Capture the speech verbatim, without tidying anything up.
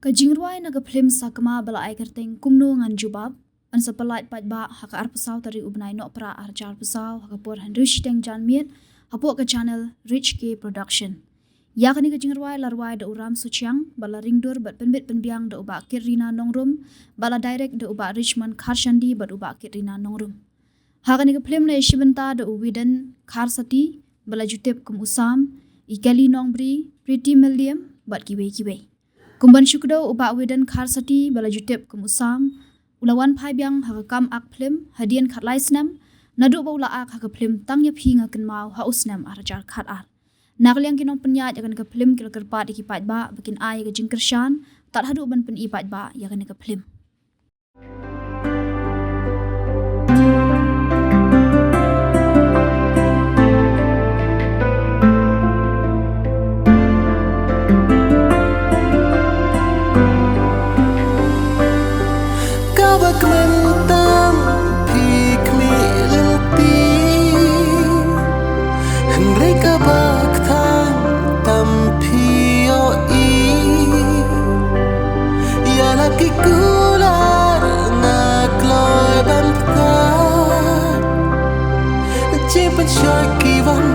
Ka jingrwai na ka phlim Sakma ba la ai kyrteng Kumno Ngan Jubab, yn sa pyllait paidbah ha ka arphew saw tarik u bnai Nohprah arhajar arphew saw ha ka por hynriew shiteng janmiet hapoh ka channel Rich K Production. Ïa kane ka jingrwai la rwai da u Ram Suchiang, bad la ringdur bad pynbit pynbiang da u Bah Kitrina Nongrum, bad la direct da u Bah Richmond Kharshandi bad u Bah Kitrina Nongrum. Ha kane ka phlim la ïashim bynta da u Widen Kharsati, ba la ju tip kum u Sam, i Kelly Nongbri, Pretty Milliam, bad kiwei kiwei. Kum ban shu kdew, u Bah Widen Kharsati ba la ju tip kum u Sam u la wan phai biang ha ka kam ak phlim hadien khatlai snem, naduh ba u la ak ha ka phlim Tang Ïa Phi Nga Kynmaw ha u snem arhajar khatar. Na ka liang ki nongpynïaid ïa kane ka phlim ki la kyrpad ïa ki paidbah ba kin ai ïa ka jingkyrshan tad haduh ban pyni paidbah ïa kane ka phlim. Kaba kmen tam phi khmih lynti, hynrei kaba kthang tam phi ïohi. Ïa la ki kular nga kloi ban pynthor, jingpynshoi ki wan